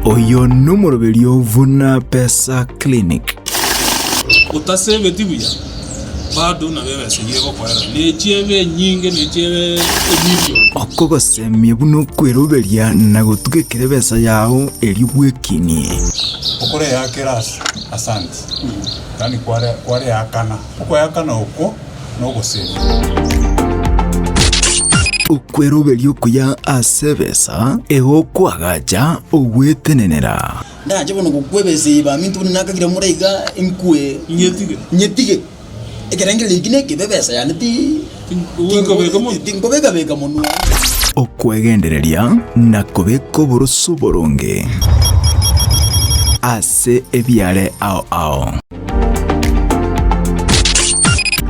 Oyo nomoroberio buna Pesa Clinic. Otasebeti buya, bado nabo ebesa eyio egokoera, nechi ebe enyinge, nechi ebe emilion. Okogosemia buna okweroberia na gotugekera ebesa yao erio bwekinie. Okoreakera ase asanti, yaani kware kwareakana, okoeakana okwo nogosemi. Okweroberia okuya ase ebesa egokoagacha ogwetenenera. Ndache bono gokwa ebesa eye baminto buna nakagire more iga inkwe Inyetige. nyetige. Ekerengererio eki nekebe ebesa yane ti Tinkobeka monwe. tinkobeka-beka monwe. Okwegendereria na kobeka oboroso oboronge ase ebiare ao ao.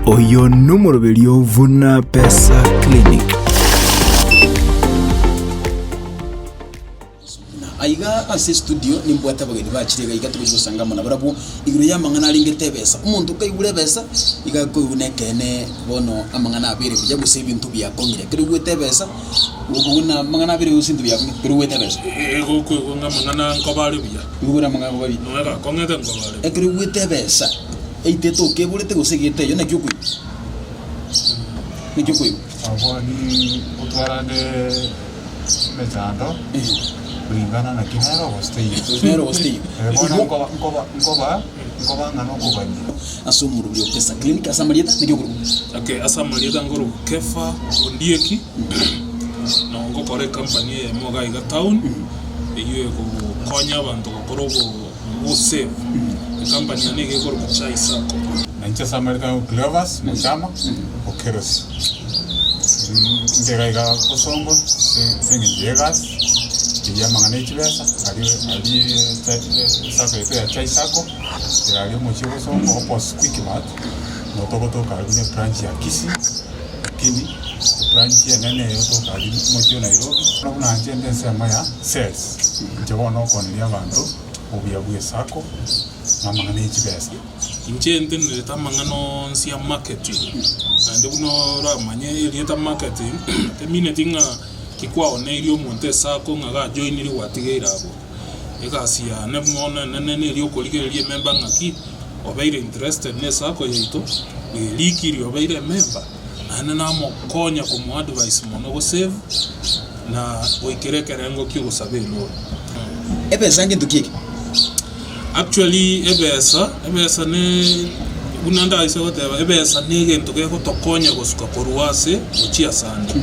Oyo nomoroberio buna Pesa Clinic. Buna aiga ase estudio nimbwate abageni bachire iga iga togochia gosanga amo nabarabwo igoro y'amang'ana arengete ebesa. Omonto kaigure ebesa iga akoigwa nekeene bono amang'ana abeire buya gose ebinto biakong'ire. Ekero oigwete ebesa okobua buna amang'ana abeire gose ebinto biakong'ire ekero oigwete ebesa. Egokoigwa ng'a amang'ana nkoba are buya. Oigure amang'ana nkoba buya. Nonya gakong'ete nkoba are buya. Ekero oigwete ebesa eitete okeborete gose egete eyio naki okoigwa? Naki okoigwa? Abwo ni gotwarane emechando kulingana naki nere ogositaiyo. Nere ogositaiyo. Eh, bono nkoba nkoba nkoba nkoba ng'a nokogania. Ase omorwori o Pesa Clinic ase amarieta naki okorokwa? Okay, ase amarieta nkorokwa Kefa Ondieki, nabo ngokora ecompany eyemo iga iga town, eywo egokonya abanto gokora obo ogosave. Ecompany yane nigo ekorokwa Chai Sacco. Na inche ase amarieta nkorokwa Cleophas Muchama Okerosi. Inde iga iga bosongo ase ase eng'encho ya egasi, eyio amang'ana ya chibesa, aria aria esacco yaito ya Chai Sacco, ere aria omochie o Bosongo opposite Quickmart, nigo togotoka aria buna ebranch ya Kisii, lakini ebranch enene egotoka aria omochie o Nairobi. Bono buna inche inde ensemo ya sales, inche bono okoneria abanto obuya bwa esacco na amang'ana ya chibesa. Inche ntenerete amang'ana onsi a marketing, naende buna oramanye erieta marketing, temineti ng'a ki kwaoneirie omonto esako ng'a gajoinire gwatigeire abwo. Egasi yane mono enene neri okorigereria ememba ng'aki, obeire interested na esako yaito, bwerikiri obeire ememba, naende namokonya komoadvise mono gosave, na goikera ekerengo ki'ogosaba eloan. Ebesa ngento ki eke? Actually ebesa, ebesa ne buna ndaise goteba, ebesa na egento gegotokonya gosuka korwa ase gochia asande.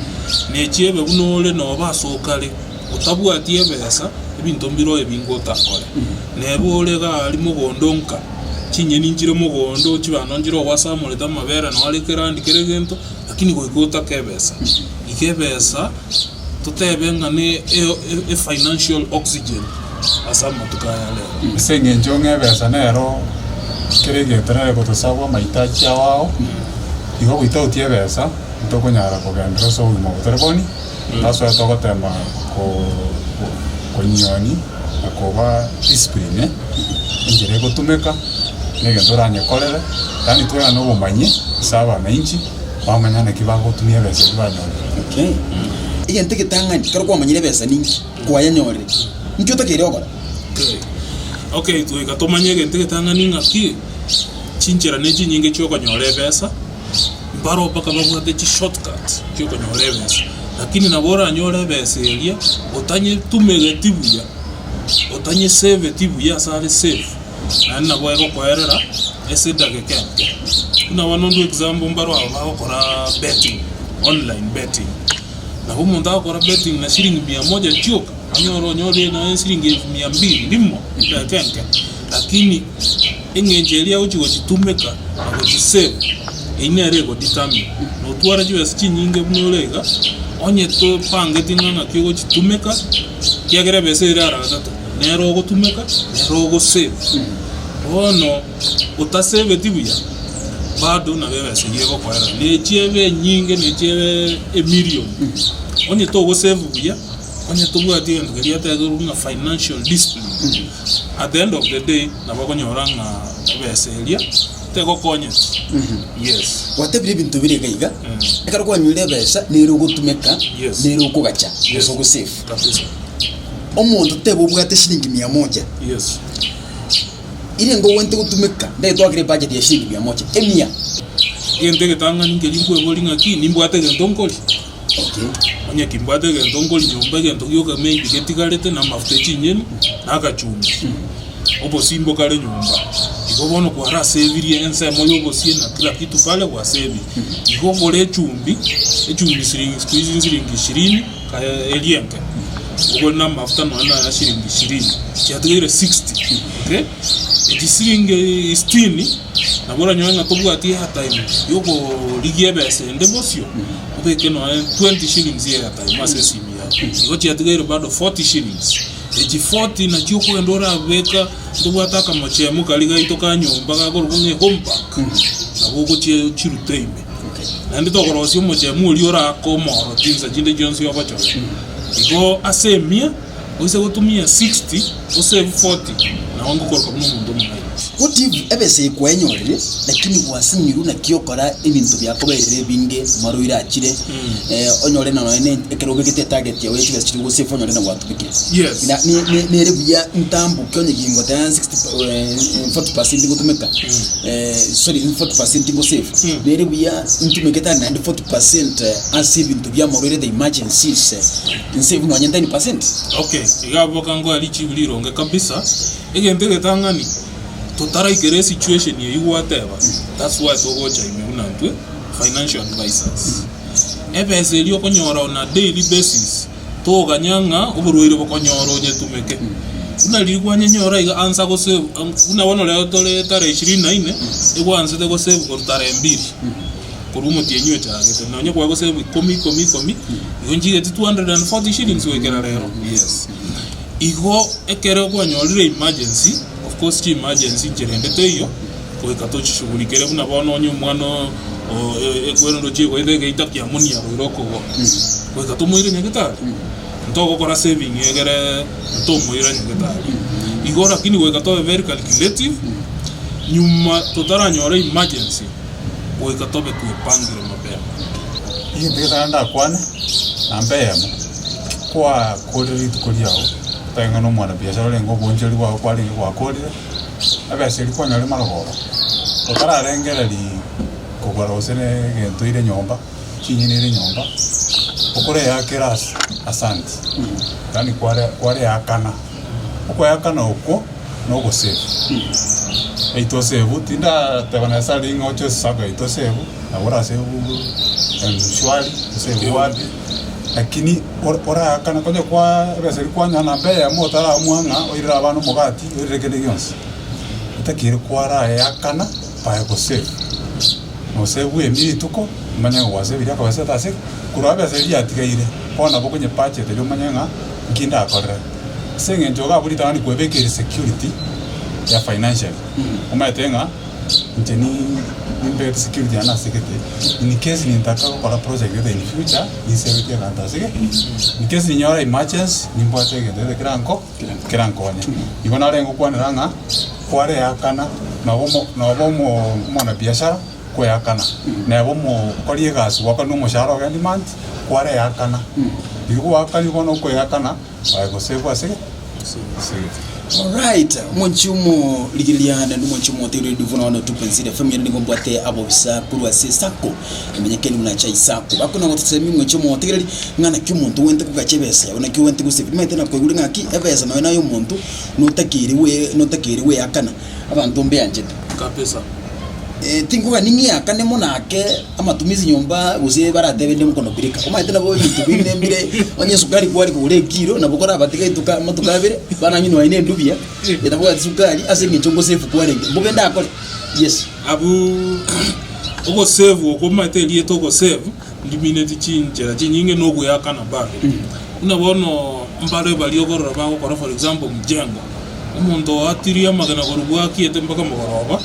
Na echiebe buna ore noba ase okare, otabwati ebesa, ebinto mbire ebinge otakore. Neba ore iga aria mogondo nka, chinyeni nchire mogondo, chibando nchire ogwasamorete amabere noo are kerandi kera egento, lakini goika otake ebesa. Iga ebesa. Totebe ng'a ne e financial oxygen ase amatuko aya rero. Ase eng'encho ng'a ebesa nero kera egento nere egotosabwa amahitaji ao ao, igo without ebesa ntokonyara kogenderera ase obogima obo tari boni, that's why togotema ko konyioni na koba discipline enchera egotumeka, na egento oranyekorere, yaani toenane obomanyi ase abananchi. Bamanya naki bagotumia ebesa eria banyorire. Okay. Egento egetang'ani, ekero kwamanyire ebesa ninki, kwayenyorire, ninki otakeire gokora? Okay. Okay, goika tomanye egento egetang'ani ng'aki, chinchera ne chinyinge chiokonyora ebesa, mbaro mpaka babwate chi shortcut chiokonyora ebesa, lakini nabo oranyore ebesa eria, otanyetumegeti buya, otanyesaveti buya ase are safe. Naende nabo egokoerera ase edageka enke. Buna bono ndue example mbaro aba bagokora betting, online betting. Nabo omonto agokora betting na shilingi mia moja chioka, onyore onyorire nonya shilingi elfu mia mbili rimo edageka enke. Lakini eng'encho eria agochi gochitumeka na gochisave, eyio nere egodetermine. Notware chibesa chinyinge buna ore iga, onye topangeti ng'a ng'aki ogochitumeka, ekiagera ebesa ere ara gatato. Nere ogotumeka, nere ogosave. Bono otaseveti buya, bado nabo ebesa eyio egokoera. Na echi ebe enyinge, na echi ebe emilion. Onye togosave buya, onye tobwati egento keria getegerwe ng'a financial discipline, at the end of the day, nabo okonyora ng'a ebesa eria tegokonyeti. Yes. Gwatebire ebinto bire iga iga, ekero kwanyorire ebesa, nere ogotumeka, Yes. nere okogacha, Yes. gose ogosave. Kabisa. Omonto teba obwate shilingi mia moja, Yes. ire ngogwente gotumeka, ndagete twakere ebudget ya shilingi mia moja, emia. Egento egetang'ani nkeria nkweboria ng'aki, nimbwate egento nkoria? Okay. Onye kimbwate egento nkoria nyomba, egento gioka maybe getigarete na amafuta e chinyeni, na agachumbi, obosie mbokare nyomba. Igo bono kwarasebirie ensemo ya obosie na kila kitu pale gwasebirie. Igo ogore echumbi, echumbi siringi siku hizi nsiringi ishirini, kaye eria enke, ogore na amafuta nonya na aya shiringi ishirini, chiatigaire sixty, okay. Echi siringi sitini, nabo oranyore ng'a tobwati airtime ya okorigia ebesa ende bosio, obeke nonya 20 shillings ya airtime ase esimi yao, igo chiatigaire bado 40 shillings. Echi 40 nachio okogenda orabeka ntobwate akamochemo karia gaito ka nyomba gakorokwa ng'a ehome bank, nabo ogochia ochirute ime. Naende tokorosia omochemo oria orake omoro chinsa chinde chionsi ogochora. Igo ase emia, oise gotumia 60, osave 40, nabo ngokoroka buna omonto omong'aini. What if ebesa eye kwaenyorire lakini gwasinyirwe naki okora ebinto biakoberire ebinge marwaire achire onyore na nonya ne ekero obegete etarget yao ya chibesa chiria ogosave onyore na gwatumekire. Yes. Na ne- ne- nere buya ntamboke onye gingoteba 60 40% ngotumeka sorry 40% ngosave nere buya ntumeke tari naende 40% ase ebinto bia amarwaire the emergencies nsave nonye 10%. Okay, iga abwo bakangoa richibu rironge kabisa. Egento egetang'ani, totaraikera esituation eyio gwateba, that's why togocha ime buna intwe financial advisers. Ebesa eria okonyora on a daily basis, toganya ng'a oborwaire bokonyora onyetumeke. Buna riria kwanyenyora iga ansa gose buna bono rero tore tarehe ishirini na inne, egwansete gosave korwa tarehe mbiri, korwa omotienyi ochagete. Nonye kwagosave ikomi ikomi ikomi, igo nchigeti 240 shillings goikera rero, yes. Igo ekero kwanyorire emergency, of course chi emergency nchera ende teiyo, goika tochishughulikere buna bono onye omwana oo ekwerende ochie goeta egeita kiamonia roire okogoro, goika tomoire nyagetari, ntogokora saving egere ntomoira nyagetari. Igo lakini goika tobe very calculative, nyuma totaranyora emergency, goika tobe twepangire mapema. Egento getang'ani ndakwane, namba eyemo, Kwakorire rituko riao, otari ng'a nomwanabiashara orenge oboonchoreri bwao kwarenge gwakorire, ebesa eria kwanyorire marogoba, otararengereria kogora gose na egento ere nyomba, chinyeni ere nyomba, okoreakera ase asanti, yaani kware kwareakana, okoeakana okwo na ogosave. Either osave, tindateba necessarily ng'a oche osave either osave, nabo orasave M-shwari, osave wapi, lakini ora oraakana konya kwaa ebesa eria kwanyora namba eyemo otaramua ng'a oirere abana omogati, oirere kende gionsi, otakeire kwaraeakana by gosave. Nosave bwemia rituko, omanye ng'a gwasabire akabesa ase korwa ebesa eria yatigaire, bono nabo okonye budget eria omanye ng'a nki ndakorere. Ase eng'encho iga abwo ritang'ani kwebekire security ya financially, omanyete ng'a inche nimbegete security yane ase gete, in case nintaka gokora project gete in future, ninsebetie egento ase gete, in case ninyore emergency, nimbwate egento gete keranko kerankonye. Igo narenge gokwanera ng'a kwareakana noba omo noba omo omwanabiashara kweakana, neba omokori egasi gwakana omoshahara ogendi month, kwareakana. Riria gwaakanire bono okoeakana. Aye gose bwase gete. Alright, omonchi omorigereria naende omonchi omotegereri Radio Vuna 102.0 FM ere nigo mbwate abobisa korwa ase Sacco emenyekeni buna Chai Sacco bakona gotosemia omonchi omotegereri ng'a naki omonto ogwenerete kogacha ebesa yago naki ogwenerete gosave nimanyete nakoigure ng'aki ebesa nonya naye omonto notakeire gwe notakeire gweakana abanto mbeanchete. Kabisa. Tinkogania ng'iakane mono ake amatumizi nyomba gose baratebe inde mokono birika. Omanyete nabo ebinto binde mbire onye esukari kware kogora ekiro nabo korabatiga rituko amatuko abere barang'inwe aye na endubi etabwati sukari ase eng'encho ngosefu kwarenge. Mbobe ndakore? Yes. Abwo ogosevu okwo omanyete erieta ogosevu ndimineti chinchera chinyinge na ogoeakana bado. Buna bono mbare baria okorora bagokora for example mjengo. Omonto oatirie amagena korwa bwakiete mpaka mogoroba,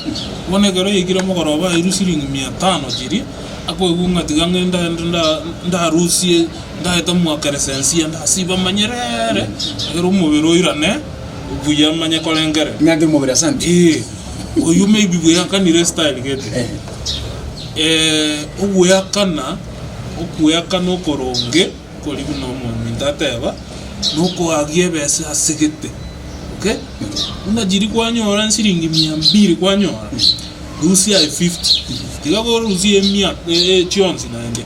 bono ekero yaikire mogoroba airwe siringi mia tano chiria, akoigwa ng'a tiga ng'ende aende nda ndarusie ndaete mwakeresensia ndasiba manyerere, ekero omobere oirane buya manye korengereria. Ng'ake omobere asante. Ee, oyio maybe bweakanire estyle gete. Ogweakana, okweakana okoronge kori buna omominto ateba. Nokoagia ebesa ase gete, okay? Buna chiria kwanyora nsiringi mia mbiri kwanyora, rusia aye fifty, tiga korusia emia chionsi naende.